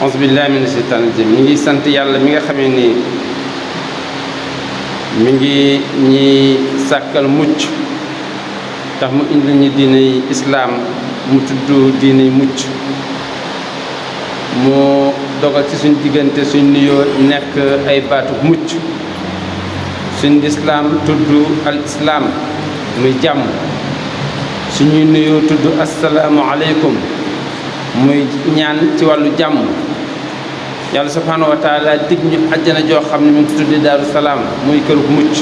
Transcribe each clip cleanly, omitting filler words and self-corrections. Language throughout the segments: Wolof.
auzu billahi mina sheytaani rajim. ñu ngi sant yàlla mi nga xamee ni mi ngi ñi sàkkal mucc tax mu indi ñi diiney islaam mu tudd diiney mucc mu dogal ci suñ diggante suñ nuyoo nekk ay baatu mucc suñ lislaam tudd al islaam muy jàmm, suñuy nuyoo tudd assalaamu aleykum muy ñaan ci wàllu jàmm. yàlla subhaanahu wa taala dig ñu àjjana joo xam ne mu ngi tuddi daaru salaam muy kërug mucc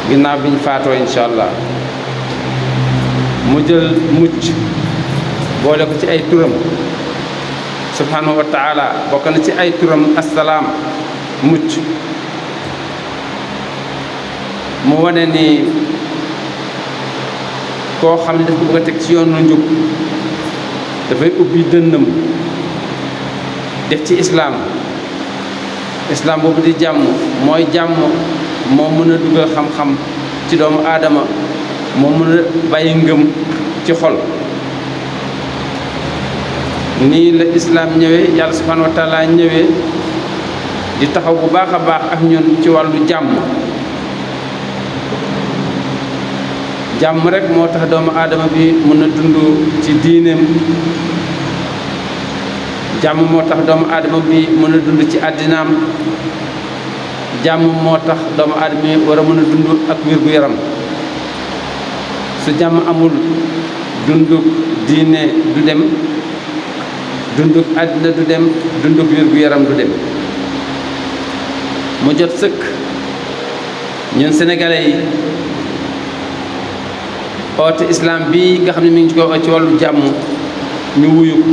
ginnaaw bi ñu faatoo insha allah. mu jël mucc boole ko ci ay turam subhaanahu wa taala, bokk na ci ay turam assalaam mucc. mu wane ni koo xam ne dafa bëgg a teg ci yoonu njub dafay ubbi dënnam def ci islaam boobu di jàmm. mooy jàmm moo mën a dugal xam-xam ci doomu aadama, moo mën a bàyyi ngëm ci xol. nii la islaam ñëwee, yàlla subhanahu wa taala ñëwee di taxaw bu baax a baax ak ñun ci wàllu jàmm. jàmm rek moo tax doomu aadama bi mën a dund ci diineem, jàmm moo tax doomu aadama bi mën a dund ci àddinaam, jàmm moo tax doomu aadama bi war a mën a dund ak wér-gu-yaram. su jàmm amul dunduk diine du dem, dunduk àddina du dem, dunduk wér-gu-yaram du dem. mu jot sëkk ñun sénégalais yi oote islam bi nga xam ne mi ngi ci wàllu jàmm ñu wuyu ko.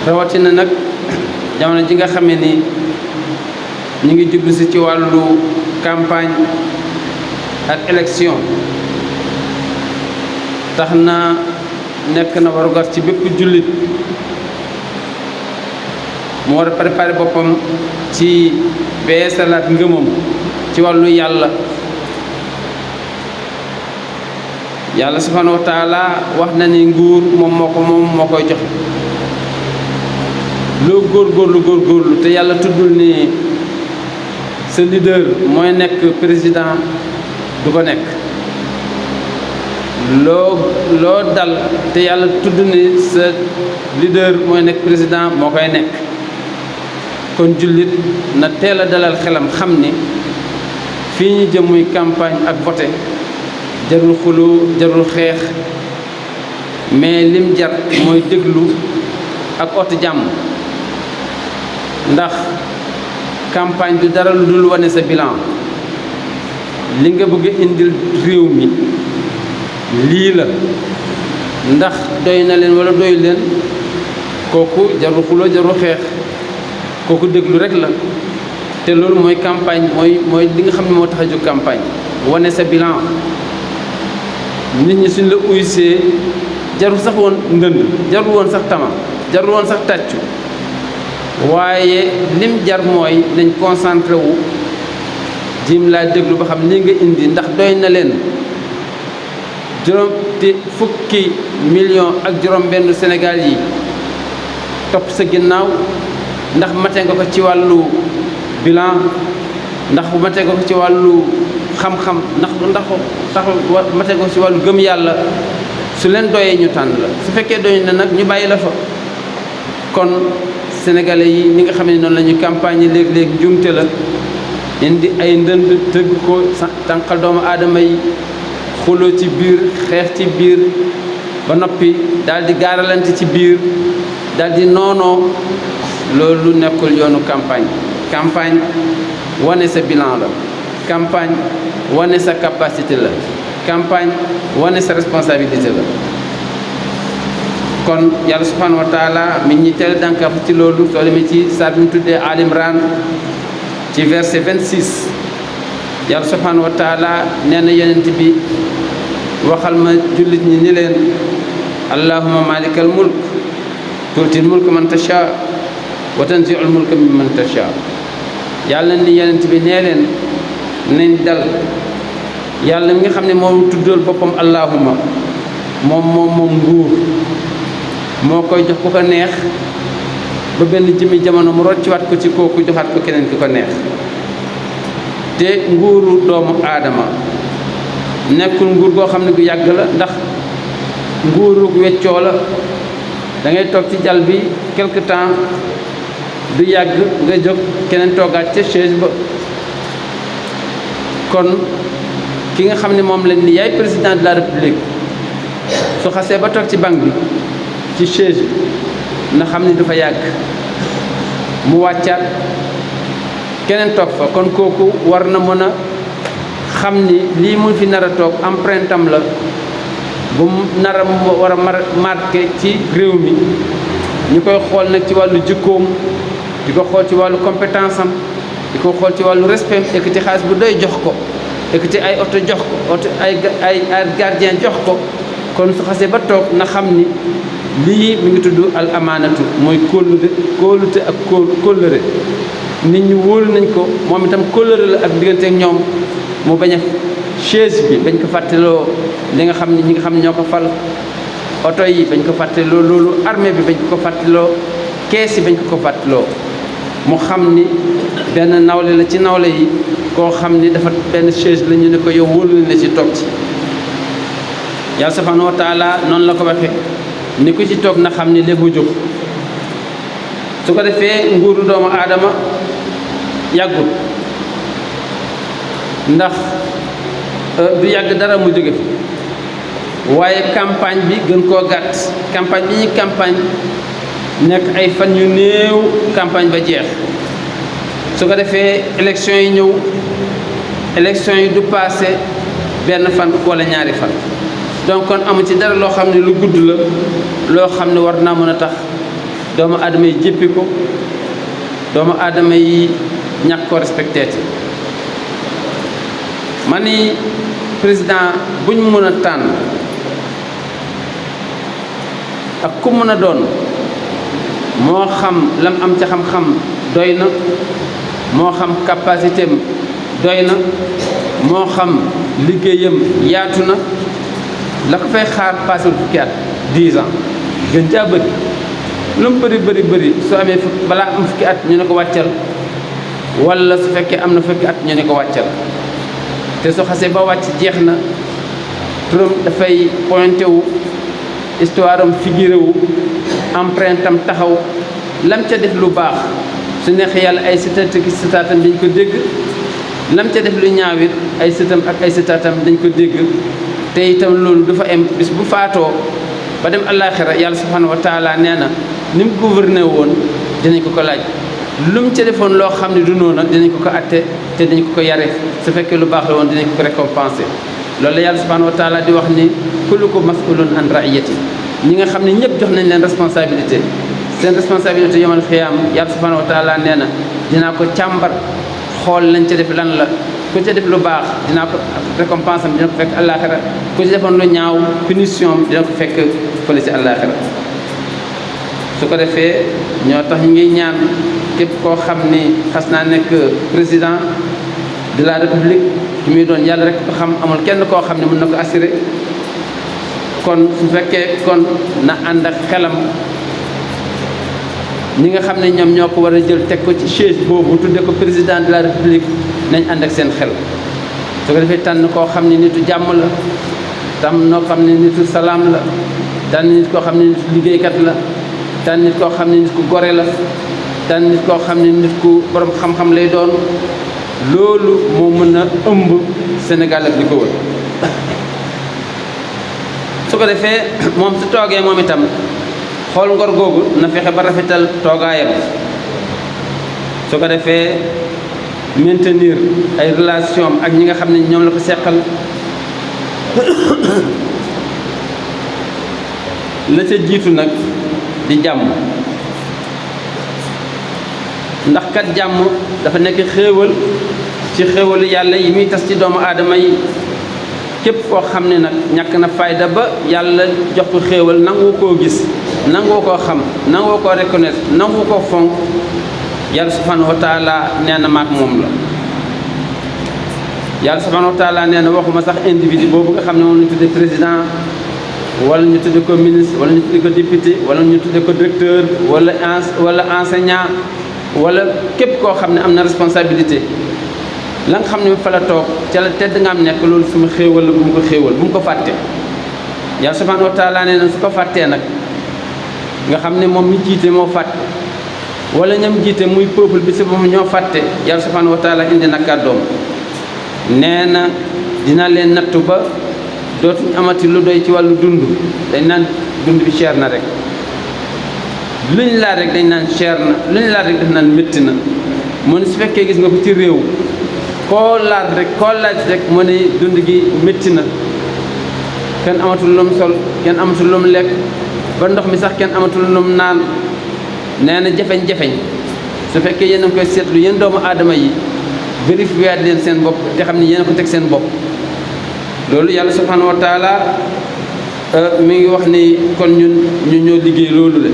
rawatina nag jamono ji nga xamee ni ñu ngi jublu si ci wàllu campagne ak élection, tax na nekk na warugar ci bépp jullit mu war a préparer boppam ci beesalaat ngëmam ci wàllu yàlla. yàlla subhanahu wa taala wax na ni nguur moom moo koy joxe. loo góorgóorlu te yàlla tuddul ni sa leader mooy nekk président du ko nekk. loo dal te yàlla tudd ni sa leader mooy nekk président moo koy nekk. kon jullit na teel a dalal xelam xam ni fii ñu jëm muy campagne ak vote, jarul xuloo jarul xeex, mais lim jar mooy déglu ak oote jàmm. ndax campagne du dara lu dul wane sa bilan, li nga bëgg a indil réew mi lii la, ndax doy na leen wala doy leen. kooku jarul xuloo jarul xeex, kooku déglu rek la. te loolu mooy campagne, mooy li nga xam ne moo tax a jóg campagne, wane sa bilan. nit ñi suñ la uysee jarul sax woon ndënd, jarul woon sax tama, jarul woon sax tàccu, waaye lim jar mooy nañ concentré wu jim laa déglu ba xam li nga indi ndax doy na leen. fukki million ak juróom benn Sénégal yi topp sa ginnaaw, ndax mate nga ko ci wàllu bilan, ndax mate nga ko ci wàllu xam-xam, ndax mate nga ko ci wàllu gëm yàlla. su leen doyee ñu tànn la, su fekkee doy na nag ñu bàyyi la fa. kon sénégalais yi ni nga xam ne noonu la ñuy campagne léeg-léeg njumte la, indi ay ndënd tëgg ko tànqal doomu aadama yi, xuloo ci biir, xeex ci biir, ba noppi daal di gaaralante ci biir, daal di noonoo. loolu nekkul yoonu campagne wane sa bilan la, campagne wane sa capacité la, campagne wane sa responsabilité la. kon yàlla subhanahu wa taala mi ñi teel dànkaf ci loolu. soo demee ci saar bi ñu tuddee Al Imran ci verset 26, yàlla subhanahu wa taala nee na yonent bi waxal ma jullit ñi ni leen allahumma malikal mulk tuutil mulk man tasha wa tanzi'ul mulka mimman tasha. yàlla ni yonent bi nee leen nañ dal. yàlla mi nga xam ne moo tuddal boppam allahumma moom nguur moo koy jox ku ko neex ba benn jëmi jamono mu rocciwaat ko ci kooku joxaat ko keneen ki ko neex te nguuru doomu aadama nekkul nguur goo xam ne gu yàgg la ndax nguuru weccoo la da ngay toog ci jal bi quelque temps du yàgg nga jóg keneen toogaat ca chaise ba kon ki nga xam ne moom lañ ni yaay président de la république su xasee ba toog ci banc bi ci chaise bi na xam ni du fa yàgg mu wàccaat keneen toog fa kon kooku war na mën a xam ni lii mu fi nar a toog empreinte am la bu mu nar a war a marqué ci réew mi ñu koy xool nag ci wàllu jikkoom di ko xool ci wàllu compétence am di ko xool ci wàllu respect ekkati xaalis bu doy jox ko ekkati ay oto jox ko oto ay gardien jox ko kon su xasee ba toog na xam ni lii mi ngi tudd al amaanatu mooy kóolute ak kóllëre nit ñi wóolu nañ ko moom itam kóllëre la ak diggante ak ñoom mu bañ a chaise bi bañ ko fàtteloo li nga xam ne ñi nga xam ne ñoo ko fal oto yi bañ ko fàtteloo loolu armée bi bañ ko fàtteloo kees yi bañ ko fàtteloo mu xam ni benn nawle la ci nawle yi koo xam ni dafa benn chaise la ñu ne ko yow wóolu na ci toog ci yàlla subhanahu wa taala noonu la ko waxee ni ku ci toog na xam ni léegi jóg su ko defee nguuru doomu aadama yàggul ndax du yàgg dara mu jóge fi waaye campagne bi gën koo gàtt campagne bi ñuy campagne nekk ay fan yu néew campagne ba jeex su ko defee élection yi ñëw élection yi du passé benn fan wala ñaari fan donc kon amu ci dara loo xam ne lu gudd la loo xam ne war naa mën a tax doomu aadama yi jéppi ko doomu aadama yi ñàkk ko respecté ci ma ni président buñ mën a tànn ak ku mën a doon moo xam lam am ca xam-xam doy na moo xam capacité am doy na moo xam liggéeyam yaatu na la ko fay xaar passé fukki at 10 ans gën caa bëri lu mu bëri soo amee balaa am fukki at ñu ne ko wàccal wala su fekkee am na fukki at ñu ne ko wàccal te su xasee ba wàcc jeex na turam dafay pointé wu histoire am figuré wu empreinte am taxaw lam ca def lu baax su neexee yàlla ay sitaatam dañ ko dégg lam ca def lu ñaawit ay sëtam ak ay sitaatam dañ ko dégg te itam loolu dafa am bis bu faatoo ba dem àllaaxira yàlla subhanahu wa taala nee na ni mu gouverné woon dinañ ko laaj lu mu ca defoon loo xam ne du noonu dinañ ko atte te dinañ ko yare su fekkee lu baax la woon dinañ ko récompensé loolu la yàlla subhanahu wa taala di wax ni kullukum mas'ulun an ra'iyati ñi nga xam ne ñëpp jox nañ leen responsabilité seen responsabilité yomal xiyaam yàlla subhanahu wa taala nee na dinaa ko càmbar xool lañ ca def lan la ku ca def lu baax dinaa ko récompense am dina ko fekk àllaaxira ku ci defoon lu ñaaw punition am dina ko fekk fële ci àllaaxira su ko defee ñoo tax ñu ngi ñaan képp koo xam ni xas naa nekk président de la république ki muy doon yàlla rek ko xam amul kenn koo xam ne mën na ko assurer kon su fekkee kon na ànd ak xelam ñi nga xam ne ñoom ñoo ko war a jël teg ko ci chaise boobu tudde ko président de la république nañ ànd ak seen xel su ko defee tànn koo xam ne nitu jàmm la tam noo xam ne nitu salaam la tànn nit koo xam ne nitu liggéeykat la tànn nit koo xam ne nit ku gore la tànn nit koo xam ne nit ku borom xam-xam lay doon loolu moo mën a ëmb Sénégal ak li ko wër su ko defee moom su toogee moom itam xool ngor googu na fexe ba rafetal toogaayam su ko defee maintenir ay relation ak ñi nga xam ne ñoom la ko seqal la ca jiitu nag di jàmm ndax kat jàmm dafa nekk xéewal ci xéewalu yàlla yi muy tas ci doomu aadama yi képp koo xam ne nag ñàkk na fayda ba yàlla jox ko xéewal nangu koo gis nangu koo xam nangu koo reconnaître nangu koo fonk yàlla subhanahu wa taala nee na maak moom la yàlla subhanahu wa taala nee na waxuma sax individu boobu nga xam ne moom lañu tuddee président wala ñu tudde ko ministre wala ñu tudde ko député wala ñu tudde ko directeur wala enseignant wala képp koo xam ne am na responsabilité la nga xam ne fa la toog ca la tedd nga am nekk loolu suma xéewal la bu mu ko xéewal bu mu ko fàtte yàlla subhanahu wa taala nee na su ko fàttee nag nga xam ne moom mi jiite moo fàtte wala ñam jiite muy peuple bi si moom ñoo fàtte yàlla subhanahu wa taala indi na kàddoom nee na dina leen nattu ba dootuñ amati lu doy ci wàllu dund dañ naan dund bi cher na rek luñ laal rek dañ naan cher na luñ laal rek daf naan métti na mu ne su fekkee gis nga ko ci réew koo laal rek koo laaj rek mu ne dund gi métti na kenn amatul lu mu sol kenn amatul lu mu lekk ba ndox mi sax kenn amatul lu mu naan nee na jafeñ-jafeñ su fekkee yéen a ngi koy seetlu yéen doomu aadama yi vérifier leen seen bopp te xam ne yéen a ko teg seen bopp loolu yàlla subhanahu wa taala mi ngi wax ni kon ñun ñu ñoo liggéey loolu la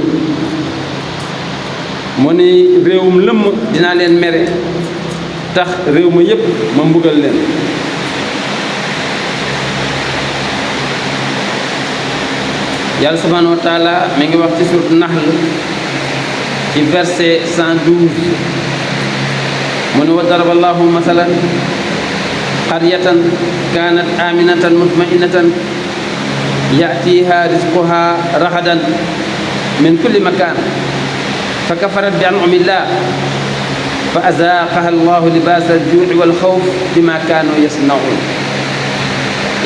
mu ni réewum lëmm dinaa leen mere tax réew ma yépp ma mbugal leen yàlla subhanahu wa taala mi ngi wax ci sourate Nahl ci verset 112 mu ne wa daraba allahu masalan qaryatan kanat aminatan mutmainatan yatiha rizquha ragadan min kulli makan fa kafarat bi an'amillah fa azaqaha allahu libasa al-ju'i wal khawf bima kanu yasna'un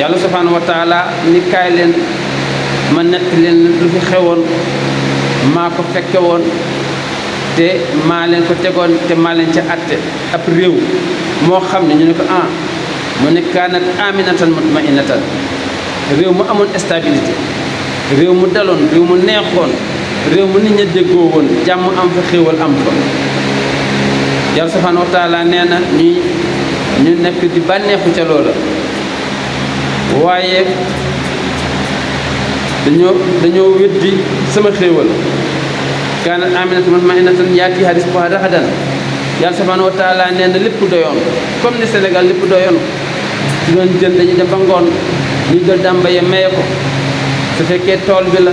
yàlla subhanahu wa taala ni kaay leen ma nekk leen lu fi xewoon maa ko fekke woon te maa leen ko tegoon te maa leen ca atte ab réew moo xam ne ñu ne ko mu ne kaanat aminatan mutmainatan réew mu amoon stabilité réew mu daloon réew mu neexoon réew mu nit ña déggoo woon jàmm am fa xéewal am fa yàlla subhanahu wa taala nee na ñu nekk di bànneexu ca loola waaye dañoo weddi sama xéewal kaanat aminatan mutmainatan yaatiha rizquha ragadan yàlla subhanahu wa taala nee na lépp doyoon comme ni Sénégal lépp doyoon su doon jën dañuy dem ba ngoon ñu jël dàmba ya maye ko su fekkee tool bi la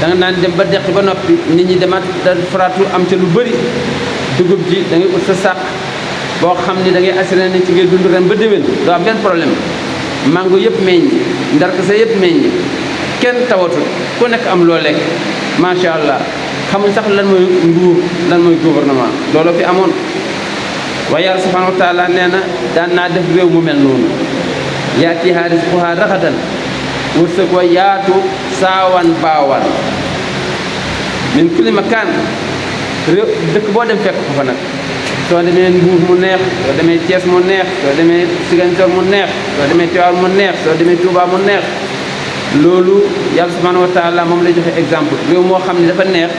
da nga naan dem ba deqi ba noppi nit ñi demaat da faratu am ca lu bëri dugub ji da ngay ut sa sàq boo xam ni da ngay assuré ni ci ngay dund ren ba déwén doo am benn problème mango yëpp meññ ndarka sa yëpp meññ kenn tawatul ku nekk am loo lekk macha allah xamuñ sax lan mooy nguur lan mooy gouvernement loolu fi amoon waaye yàlla subhanahu wa taala nee na daan naa def réew mu mel noonu yaatiha rizquha ragadan wërsëg wa yaatu saawan baawan min kulli makaan réew dëkk boo dem fekk ko fa nag soo demee Mbuur mu neex soo demee Thiès mu neex soo demee Ziguinchor mu neex soo demee Tivaouane mu neex soo demee Touba mu neex loolu yàlla subhanahu wa taala moom lay joxe exemple réew moo xam ne dafa neex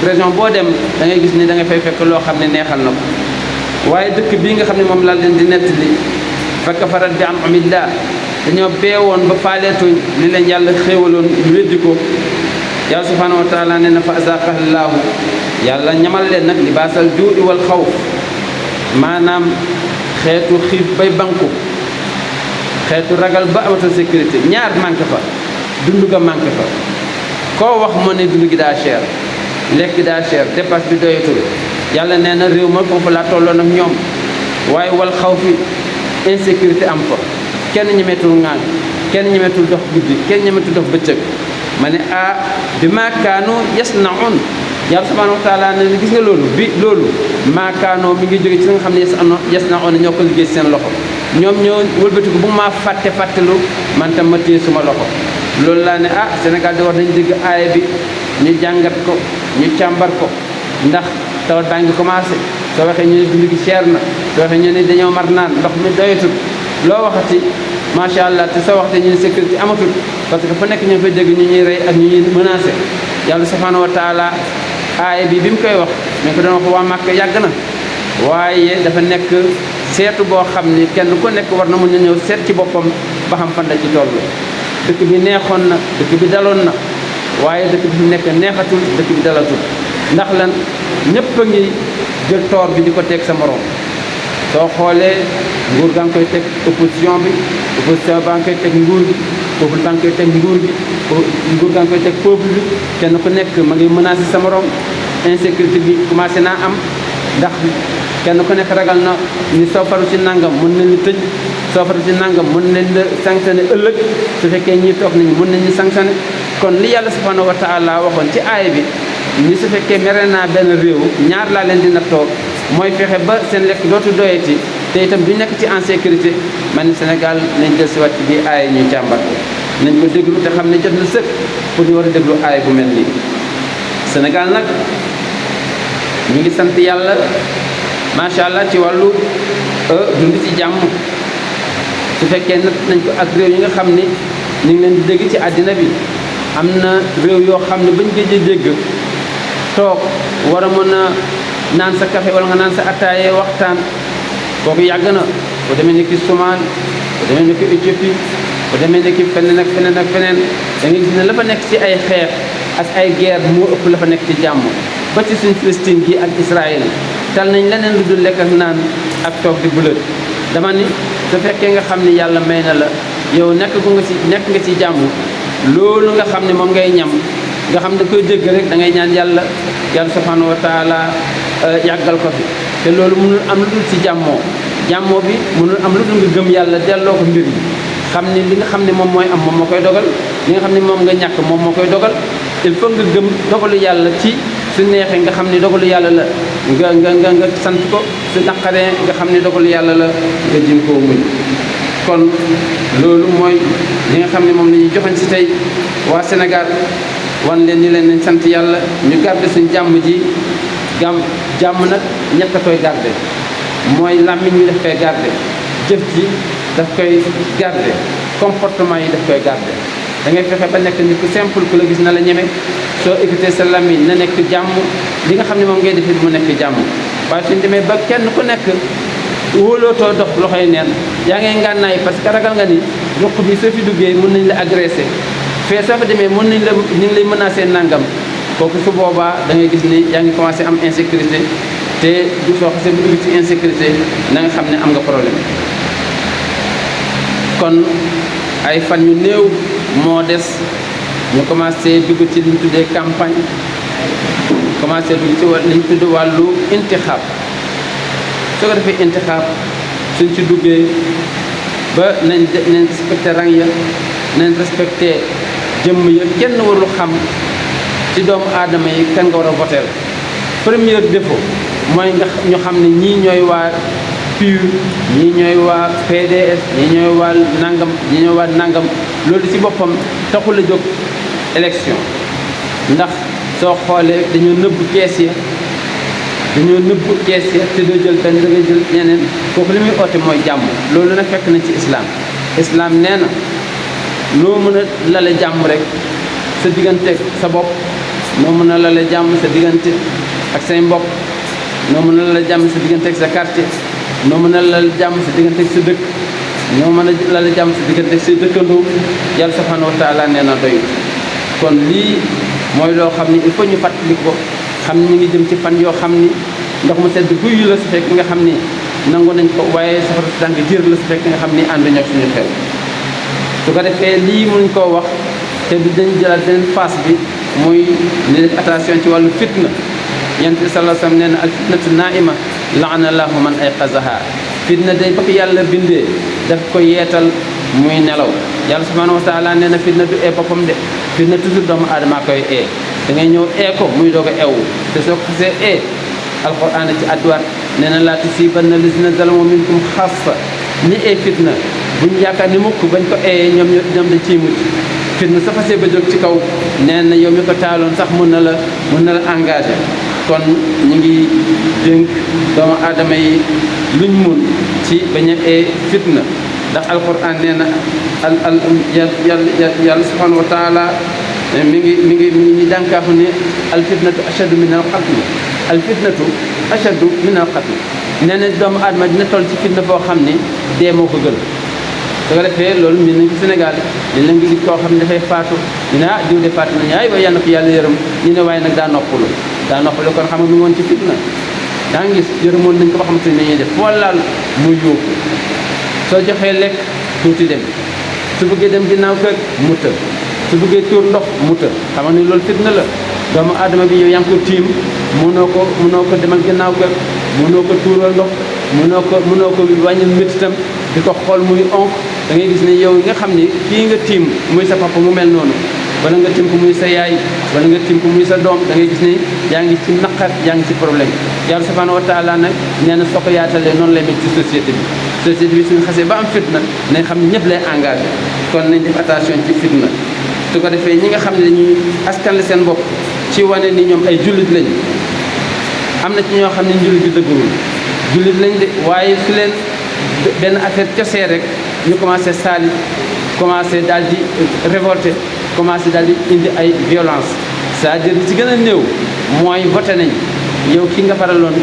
région boo dem da ngay gis ni da nga fay fekk loo xam ne neexal na ko waaye dëkk bii nga xam ne moom laa leen di nettali fa kafarat bi an'amillah dañoo beewoon ba faaleetuñ li leen yàlla xéewaloon ñu weddi ko yàlla subhanahu wa taala nee na fa azaqaha llaahu yàlla ñamal leen nag libaasal juu'i wal xawf maanaam xeetu xiif bay banku xeetu ragal ba amatul sécurité ñaar manqué fa dund ga manqué fa koo wax moo ne dund gi daa cher lekk gi daa cher dépasse bi doyatul yàlla nee na réew ma foofu laa tolloon ak ñoom waaye wal xaw fi insécurité am fa kenn ñemeetul ŋaan kenn ñemeetul dox guddi kenn ñemeetul dox bëccëg ma ne bi maakaanu yasnaun yàlla subhanahu wa taala ne gis nga loolu maakaanoo mi ngi jóge ci nga xam ne yasnaun ñoo ko liggéey seen loxo ñoom ñoo wëlbatiku bu maa fàttelu man tam ma téye suma loxo loolu laa ne Sénégal di war nañu dégg aaya bi ñu jàngat ko ñu càmbar ko ndax tawat baa ngi commencé soo waxee ñu ne dund gi cher na soo waxee ñu ne dañoo mar naan ndox mi doyatul loo waxati macha allah te soo waxte ñu ne sécurité amatul parce que fu nekk ñu ngi fay dégg ñu ñuy rey ak ñu ñuy menacé yàlla subhanahu wa taala aaya bi mu koy wax ñu ko doon wax waa Màkka yàgg na waaye dafa nekk seetu boo xam ni kenn ku nekk war na mën a ñëw seet ci boppam ba xam fan la ci toll dëkk bi neexoon na dëkk bi daloon na waaye dëkk bi fi nekk neexatul dëkk bi dalatul ndax lan ñëpp a ngi jël toor bi di ko teg sa morom soo xoolee nguur gaa ngi koy teg opposition baa ngi koy teg nguur gi peuple baa ngi koy teg nguur gi nguur gaa ngi koy teg peuple bi kenn ku nekk ma ngi menacé sa morom insécurité bi commencé naa am ndax kenn ku nekk ragal na ni soo faru ci nangam mën nañu tëj soo faru ci nangam mën nañ la sanctionné ëllëg su fekkee ñii toog nañu mën nañu sanctionné kon li yàlla subhanahu wa taala waxoon ci aaya bi ni su fekkee mere naa benn réew ñaar laa leen dina toog mooy fexe ba seen lekk dootu doyati te itam du nekk ci insécurité man ni Sénégal nañ del si wàcc bi aaya ñuy càmbar nañ ko déglu te xam ne jot na sëkk pour ñu war a déglu aaya bu mel nii Sénégal nag ñu ngi sant yàlla macha allah ci wàllu dund ci jàmm su fekkee nag nañ ko ak réew yi nga xam ni ñu ngi leen di dégg ci àddina bi am na réew yoo xam ne bañ gëj a dégg toog war a mën a naan sa café wala nga naan sa attaaye waxtaan kooku yàgg na bu demee ni ki Somal bu demee ni ki Éthiopie bu demee ni ki feneen ak feneen ak feneen da ngay gis ne la fa nekk ci ay xeex ak ay guerre moo ëpp la fa nekk ci jàmm ba ci suñ Palestine gi ak Israël tal nañ leneen lu dul lekk ak naan ak toog di bëlët dama ni su fekkee nga xam ni yàlla may na la yow nekk nga ci jàmm loolu nga xam ne moom ngay ñam nga xam da koy dégg rek da ngay ñaan yàlla subhanahu wa taala yàggal ko fi te loolu mënul am lu dul ci jàmmoo bi mënul am lu dul nga gëm yàlla delloo ko mbir yi xam ni li nga xam ne moom mooy am moom moo koy dogal li nga xam ne moom nga ñàkk moom moo koy dogal il faut nga gëm dogalu yàlla ci su neexee nga xam ne dogalu yàlla la nga sant ko su naqaree nga xam ne dogalu yàlla la nga jëm koo muñ kon loolu mooy li nga xam ne moom la ñuy joxañ si tey waa Sénégal wan leen ni leen nañ sant yàlla ñu garder suñ jàmm ji jàmm nag ñett a koy garder mooy làmmiñ bi daf koy garder jëf ji daf koy garder comportement yi daf koy garder da ngay fexe ba nekk nit ku simple ku la gis na la ñeme soo écouté sa làmmiñ na nekk jàmm li nga xam ne moom ngay defee mu nekk jàmm waaye suñ demee ba kenn ku nekk wóolootoo dox loxoy neen yaa ngay ngànnaay parce que ragal nga ni ruq bi soo fi duggee mën nañ la agressé fee soo fa demee mën nañ la ñu ngi lay menacé nangam kooku su boobaa da ngay gis ni yaa ngi commencé am insécurité te du soo xasee bu dugg ci insécurité na nga xam ne am nga problème kon ay fan yu néew moo des ñu commencé dugg ci li ñu tuddee campagne commencé dugg ci li ñu tudd wàllu intixaab soo ko defee intixaab suñ ci duggee ba nañ respecté rang ya nañ respecté jëmm ya kenn warul xam ci doomu aadama yi kan nga war a voteel premier défaut mooy nga ñu xam ne ñii ñooy waa PUR ñii ñooy waa PDS ñii ñooy waa nangam ñii ñooy waa nangam loolu ci boppam taxul a jóg élection ndax soo xoolee dañoo nëbb kees ya te doo jël benn da ngay jël ñeneen kooku li muy oote mooy jàmm loolu nag fekk na ci islam nee na noo mën a lale jàmm rek sa digganteeg sa bopp noo mën a lale jàmm sa diggante ak say mbokk noo mën a lale jàmm sa digganteeg sa quartier noo mën a lale jàmm sa digganteeg sa dëkk noo mën a lale jàmm sa digganteeg say dëkkandoo yàlla subhanahu wa taala nee na doy kon lii mooy loo xam ni il faut ñu fàttali ko xam ni ñu ngi jëm ci fan yoo xam ni ndox mu sedd guy la su fekk nga xam ni nangu nañ ko waaye safara su tàng jër la su fekk nga xam ni ànd ñoo suñu xel su ko defee lii mënuñ koo wax te du dañ jëlaat beneen phase bi muy ni def attention ci wàllu fitna yonent bi sallallahu alayhi wa sallam nee na al fitnatu naa'ima la'ana Allahu man ayqazaha fitna day ba ko yàlla bindee daf ko yeetal muy nelaw yàlla subhanahu wa taala nee na fitna du ee boppam de fitna toujours doomu aadama koy ee da ngay ñëw ee ko muy doog a eewu te soo ko xasee ee alquran ci adduwaat nee na laa tusiibanna lazina zalamu minkum xaassa ñi ee fitna buñ yaakaar ni mukk bañ ko eeyee ñoom dañ ciy mucc fitna sa fasee ba jóg ci kaw nee na yow mi ko taaloon sax mën na la engagé kon ñu ngi dénk doomu aadama yi luñ mun ci bañ a ee fitna ndax alquran nee na yàlla subhanahu wa taala mi ngi dànkaafu ne alfitnatu ashaddu min alqatl alfitnatu ashaddu min alqatl nee na doomu aadama dina toll ci fitna foo xam ne dee moo ko gën su ko defee loolu mbir nañ ci Sénégal li la ngi gis koo xam ne dafay faatu ñu ne diw de faatu nañu ay waaye yal na ko yàlla yërëm ñu ne waaye nag daa noppalu kon xam nga mi ngi woon ci fitna daa ngi gis yërëmoon nañ ko ba xamante ne dañuy def foo laal muy yóbbu soo joxee lekk tuuti dem su bëggee dem ginnaaw kër mu të su bëggee tuur ndox mu të xam nga ni loolu fitna la doomu aadama bi yow yaa ngi ko tiim mënoo ko demal ginnaaw kër mënoo ko tuural ndox mënoo ko wàññil méttitam di ko xool muy onk da ngay gis ne yow nga xam ni kii nga tiim muy sa papa mu mel noonu wala nga tiim ko muy sa yaay wala nga tiim ko muy sa doom da ngay gis ne yaa ngi ci naqar yaa ngi ci problème yàlla subhanahu wa taala nag nee na soo ko yaatalee noonu lay mel ci société bi suñu xasee ba am fitna nañ xam ne ñëpp lay engagé kon nañ def attention ci fitna su ko defee ñi nga xam ne dañuy askanle seen bopp ci wane ni ñoom ay jullit lañu am na ci ñoo xam ne jullit bi dëggul jullit lañ de waaye su leen benn affaire cosee rek ñu commencé saali commencé daal di révolté commencé daal di indi ay violence c'est-à-dire li ci gën a néew mooy voté nañ yow ki nga faraloon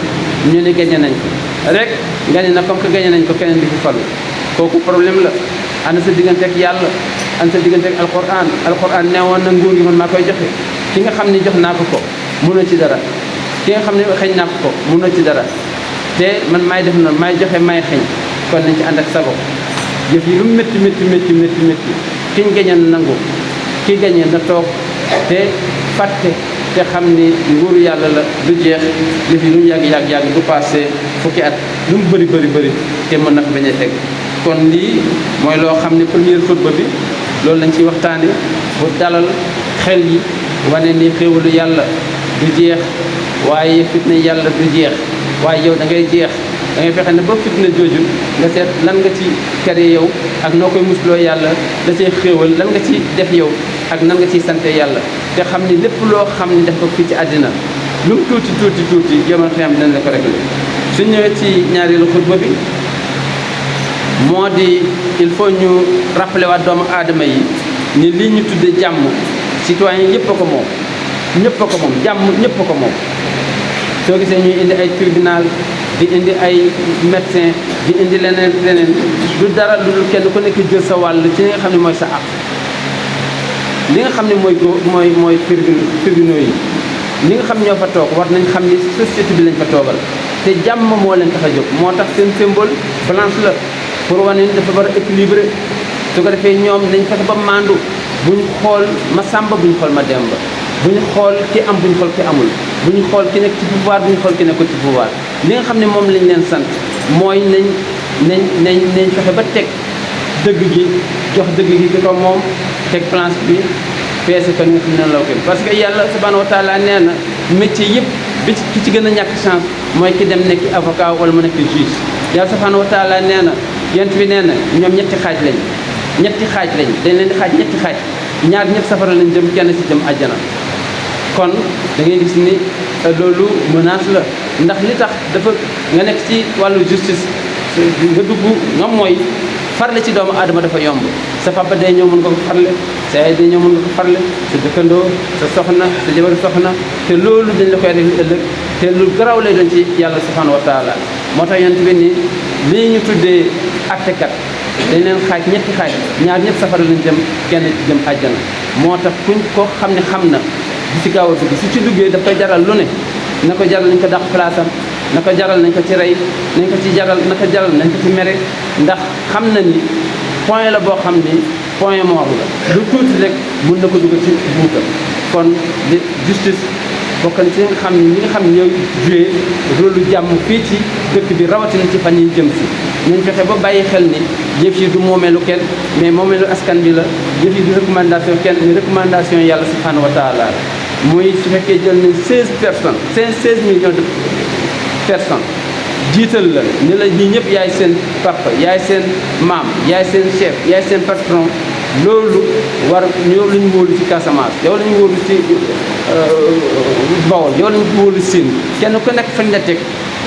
ñu ne gagné nañ ko rek nga ne na comme que gagné nañ ko keneen di fi falu kooku problème la ana sa diggante ak yàlla ana sa diggante ak alquran neewoon na nguur gi man maa koy joxe ki nga xam ne jox naa ko mënoo ci dara ki nga xam ne xëñ naa ko mënoo ci dara te man maay def noonu maay joxe maay xëñ kon nañ ci ànd ak sago jëf yi lu métti kiñ gañe nangu ki gañe na toog te fàtte te xam ni nguuru yàlla la du jeex jëf yi lu mu yàgg du passé fukki at lu mu bëri te mën na ko bañ a teg kon lii mooy loo xam ne première xutba bi loolu lañ ciy waxtaane pour dalal xel yi wane ni xéewalu yàlla du jeex waaye fitna yàlla du jeex waaye yow da ngay jeex da ngay fexe ne ba fitna jooju nga seet lan nga ci kere yow ak noo koy musloo yàlla da cay xéewal lan nga ci def yow ak nan nga ciy sante yàlla te xam ni lépp loo xam ni def ko fii ci àddina lu mu tuuti yomal xiyam dinañ la ko réglé su ñëwee ci ñaareelu xutba bi moo di il faut ñu rappeler waat doomu aadama yi ni lii ñu tudde jàmm citoyen yëpp a ko moom ñëpp a ko moom jàmm ñëpp a ko moom soo gisee ñuy indi ay tribunal di indi ay médecin di indi leneen du dara lu dul kenn ku nekk jël sa wàll ci li nga xam ne mooy sa àq li nga xam ne mooy tribunaux yi li nga xam ñoo fa toog war nañ xam ni société bi lañ fa toogal te jàmm moo leen tax a jóg moo tax seen symbole balance la pour wane ni dafa war a équilibré su ko defee ñoom nañ fexe ba maandu buñ xool ma sàmba buñ xool ma demba buñ xool ki am buñ xool ki amul buñ xool ki nekk ci pouvoir buñ xool ki nekkul ci pouvoir li nga xam ne moom lañ leen sant mooy nañ fexe ba teg dëgg gi jox dëgg gi ki ko moom teg planche bi peese ko ni nga xam ne la ko parce que yàlla subhanahu wa taala nee na métier yëpp bi ki ci gën a ñàkk chance mooy ki dem nekk avocat wala mu nekk juge yàlla subhanahu wa taala nee na yent bi nee na ñoom ñetti xaaj lañ dañ leen di xaaj ñetti xaaj ñaar ñëpp safara lañ jëm kenn ci jëm àjjana kon da ngay gis ni loolu menace la ndax li tax dafa nga nekk ci wàllu justice nga dugg nga mooy farle ci doomu aadama dafa yomb sa papa day ñëw mën nga ko farle sa yaay day ñëw mën nga ko farle sa dëkkandoo sa soxna sa jabar soxna te loolu dañ la koy def ëllëg te lu garaw lay doon ci yàlla subhanahu wa taala moo tax yonent bi ni lii ñu tuddee attekat dañ leen xaaj ñetti xaaj ñaar ñëpp safara lañ jëm kenn ci jëm àjjana moo tax kuñ ko xam ne xam na di ci gaaw a dugg su ci duggee daf koy jaral lu ne na ko jaral nañ ko dàq place am na ko jaral nañ ko ci rey nañ ko ci jaral na ko jaral nañ ko ci mere ndax xam na ni point la boo xam ni point mort la lu tuuti rek mun na ko dugg ci buutam kon justice bokk na ci nga xam ni ñi nga xam ne ñooy joué rôle lu jàmm fii ci dëkk bi rawatina ci fan yi jëm si nañ fexe ba bàyyi xel ni yëf yi du moomeelu kenn mais moomeelu askan bi la yëf yi du recommandation kenn mais recommandation yàlla subhanahu wa taala muy su fekkee jël nañ 16 personnes 16 millions de personnes jiital la ni la ñii ñëpp yaay seen papa yaay seen maam yaay seen chef yaay seen patron loolu war yow la ñu wóolu ci Casamance yow la ñu wóolu ci Bawol yow la ñu wóolu Sine kenn ku nekk fañ la teg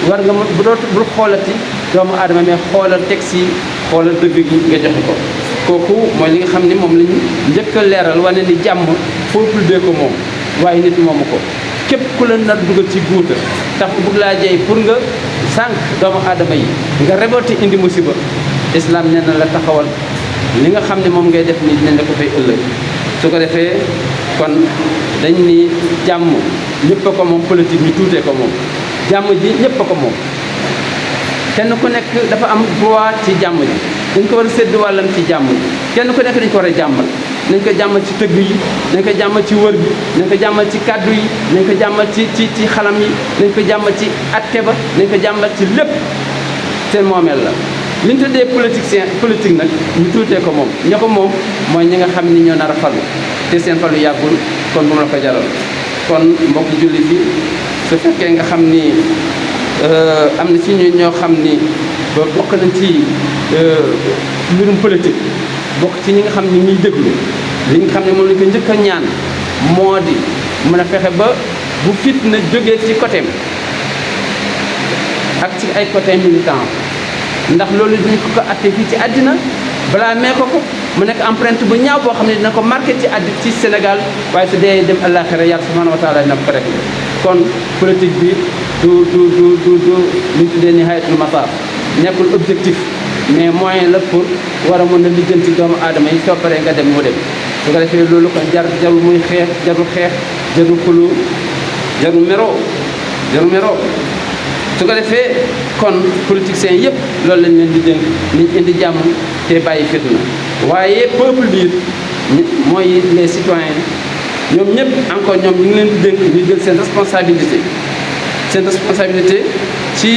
war nga bu doot bul xoolati doomu aadama mais xoolal teg si xoolal dëgg gi nga joxe ko kooku mooy li nga xam ne moom la ñu njëkk a leeral wane ni jàmm peuple bee ko moom waaye nit moomu ko képp ku la nar dugal ci guuta tax bëgg laa jey pour nga sànq doomu aadama yi nga révolté indi musiba islam nee na la taxawal li nga xam ne moom ngay def nii dinañ la ko fay ëllëg su ko defee kon dañ ni jàmm ñëpp a ko moom politique ñu tuutee ko moom jàmm ji ñëpp a ko moom kenn ku nekk dafa am droit ci jàmm ji dañ ko war a sédd wàllam ci jàmm kenn ku nekk dañ ko war a jàmmal nañ ko jàmmal ci tëgg yi nañ ko jàmmal ci wër bi nañ ko jàmmal ci kàddu yi nañ ko jàmmal ci xalam yi nañ ko jàmmal ci atte ba nañ ko jàmmal ci lépp seen moomeel la li ñu tuddee politique nag ñu tuutee ko moom ña ko moom mooy ñi nga xam ni ñoo nar a falu te seen falu yàggul kon bu mu la ko jaral kon mbokki jullit yi su fekkee nga xam ni am na ci ñu ñoo xam ni bokk nañ ci mbirum politique bokk ci ñi nga xam ni ñuy déglu li nga xam ne moom lañ ko njëkk a ñaan moo di mën a fexe ba bu fitna jógee ci côté ak ci ay côté militant ndax loolu dinañ ko atte fii ci àddina balaa mee ko mu nekk empreinte bu ñaaw boo xam ne dina ko marqué ci Sénégal waaye su dee dem àllaaxira yàlla subhanahu wa taala dina ko rek kon politique bi du li ñu tuddee nihayatul mataaf nekkul objectif mais moyen la pour war a mën a lijjanti doomu aadama yi soo paree nga dem mu dem su ko defee loolu kon jarul muy xeex jarul xulu jarul meroo su ko defee kon politiciens yëpp loolu lañ leen di dénk niñ indi jàmm te bàyyi fitna waaye peuple bi mooy les citoyens ñoom ñëpp encore ñoom ñu ngi leen di dénk ñu jël seen responsabilité ci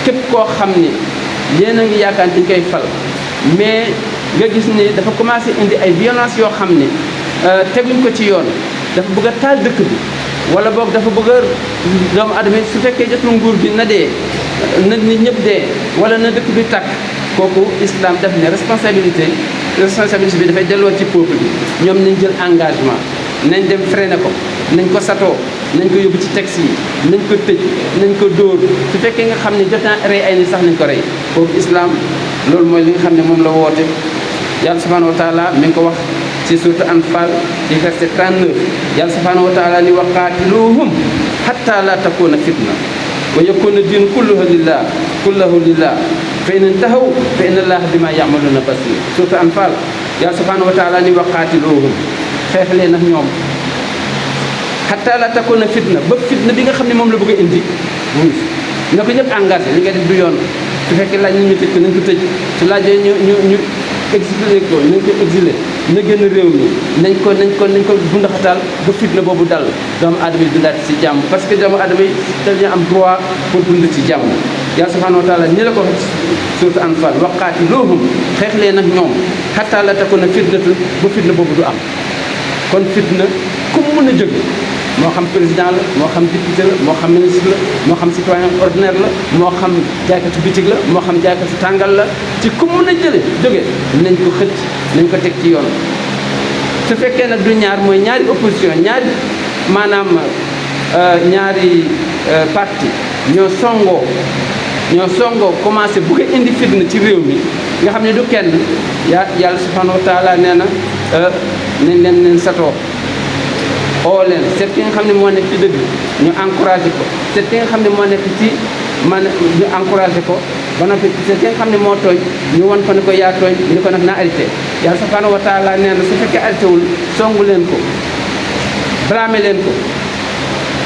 képp koo xam ni yéen a ngi yaakaar dañ koy fal mais nga gis ni dafa commencé indi ay violence yoo xam ni teguñ ko ci yoon dafa bëgg a taal dëkk bi wala boog dafa bëgg a doomu adama su fekkee jotul nguur gi na dee na nit ñëpp dee wala na dëkk bi tàkk kooku islam def ne responsabilité bi dafay delloo ci peuple bi ñoom nañ jël engagement nañ dem freiner ko nañ ko satoo nañ ko yóbbu ci texte yi nañ ko tëj nañ ko dóor su fekkee nga xam ne jot naa rey ay nit sax nañ ko rey kooku islam loolu mooy li nga xam ne moom la woote yàlla subhanahu wa taala mi ngi ko wax ci sourate Anfal ci verset 39 yàlla subhanahu wa taala ni waqaatiluhum hatta la takuna fitna wa yakuna diin kulluhu lillah fa in intahaw fa inna allaha bima ya'maluna basir sourate Anfal yàlla subhanahu wa taala ni waqaatiluhum xeex leen ak ñoom hatta la takuna fitna ba fitna bi nga xam ne moom la bëgg a indi na ko ñëpp engagé li nga def du yoon su fekkee laaj nañ ñu tëj ko nañ ko tëj su laajee ñu exilé ko nañ ko exilé na génn réew mi nañ ko bundaxataal ba fitna boobu dal doomu aadama yi dundaat ci jàmm parce que doomu aadama yi dañu am droit pour dund ci jàmm yàlla subhanahu wa taala ni la ko sourate Anfal waqaatiluhum xeex leen ak ñoom hatta la takuna fitnatu ba fitna boobu du am kon fitna ku mu mën a jóge moo xam président la moo xam député la moo xam ministre la moo xam citoyen ordinaire la moo xam jaaykatu bitig la moo xam jaaykatu tàngal la ci ku mun a jóge nañ ko xëcc nañ ko teg ci yoon su fekkee nag du ñaar mooy ñaari opposition ñaari parti ñoo songoo commencé bu ko indi fitna ci réew mi nga xam ne du kenn yàlla subhanahu wa taala nee na nañ leen satoo oo leen seet ki nga xam ne moo nekk ci dëgg ñu encouragé ko seet ki nga xam ne moo nekk ci ñu encouragé ko ba noppi seet ki nga xam ne moo tooñ ñu wan ko ne ko yaa tooñ ni ko nag na arrêté yàlla subhanahu wa taala nee na su fekkee arrêté wul songu leen ko blâmé leen ko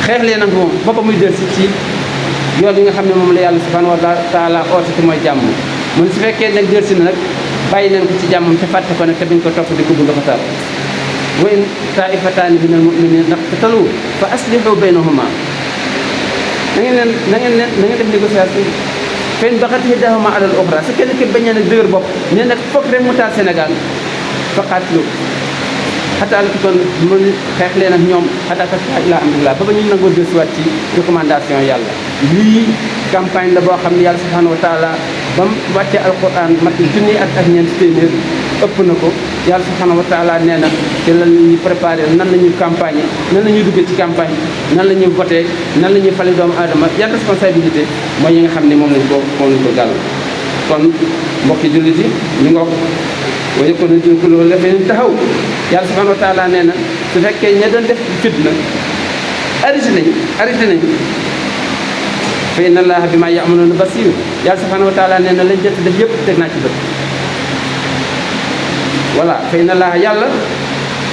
xeex leen ak moom ba muy del si ci yoon yi nga xam ne moom la yàlla subhanahu wa taala oote ci mooy jàmm mun su fekkee nag del si na nag bàyyi leen ko ci jàmmam te fàtte ko nag te duñ ko topp di ko bu ndoxatal wa in taifataani min al muminina iqtatalu fa aslihu baynahuma na ngeen def négociation fa in baxat ihdahuma ala al uxra su kenn ki bañ a nag dëgër bopp ne nag foog rek mu taal Sénégal fa qaatilu xataa la kon mën xeex leen ak ñoom xataa tasbiha ila amrillah ba ñu nangoo dellusiwaat ci recommandation yàlla lii campagne la boo xam ne yàlla subhanahu wa taala ba mu wàccee alquran mat junni ak ñeenti téeméer ëpp na ko yàlla subhanahu wa taala nee na te lan la ñuy préparé nan la ñuy campagne nan la ñuy duggee ci campagne nan la ñuy voté nan la ñuy fale doomu aadama yan responsabilité mooy yi nga xam ne moom lañ ko gàll kon mbokki jullit yi ñu ngoog wa yakunu diinu kulluhu lillaah fa in taxaw yàlla subhanahu wa taala nee na su fekkee ña doon def fitna arrêté nañ fa inna allaha bimaa ya'maluuna basiir yàlla subhanahu wa taala nee na lañ jot def yëpp teg naa ci bët voilà fa inna allaha yàlla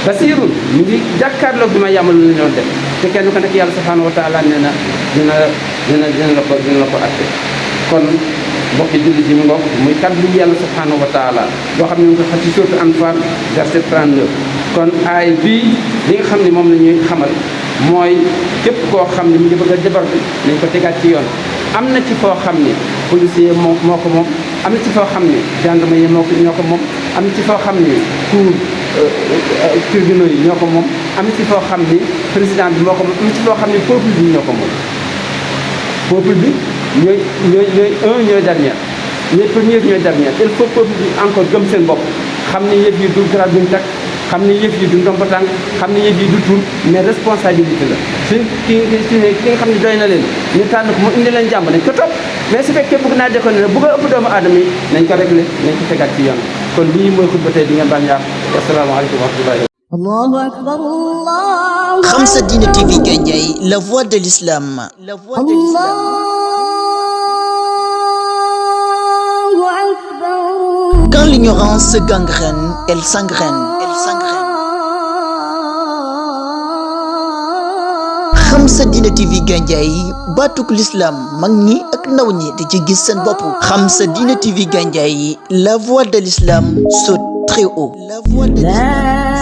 basiirun mu ngi jàkkaarloog bimaa ya'maluuna la doon def te kenn ko nekk yàlla subhanahu wa taala nee na dina la ko atte kon mbokki julli ji mu ngoog muy kaddu yàlla subhanahu wa taala boo xam ne ñu ngi ko xam ci sourate Anfal verset 39 kon aay bii li nga xam ne moom la ñuy xamal mooy képp koo xam ne mu ngi bëgg a jabar bi nañ ko tegaat ci yoon am na ci foo xam ne policier moo ko moom am na ci foo xam ne gendarmerie ñoo ko moom am na ci foo xam ne cour tribunaux yi ñoo ko moom am na ci foo xam ne président bi moo ko moom am na ci foo xam ne peuple bi ñoo ko moom peuple bi ñooy dernier ñooy première ñooy dernier il faut peuple bi encore gëm seen bopp xam ne yëf yi du grade duñ takk xam ne yëf yi du ndomba tànk xam ne yëf yi du tur mais responsabilité la suñ ki nga xam ne doy na leen ñu tànn ko mu indi leen jàmm nañ ko topp mais su fekkee bëgg naa déconné ne bëgg a ëpp doomu aadama yi nañ ko réglé nañ ko tegaat ci yoon kon lii mooy xutba tey di ngeen baal ñaax wasalaamaaleykum wa rahmatullahi Allahu akbar Allah. Khamsa Dine TV Gandiaye, la voix de l'islam. La voix de l'islam. Allahu akbar. Quand l'ignorance se gangrène, elle s'engraine. Elle s'engraine. Khamsa Dine TV Gandiaye, batuk l'islam, mag ñi ak ndaw ñi di ci gis seen bopp. Khamsa Dine TV Gandiaye, la voix de l'islam saute très haut. La voix de l'islam.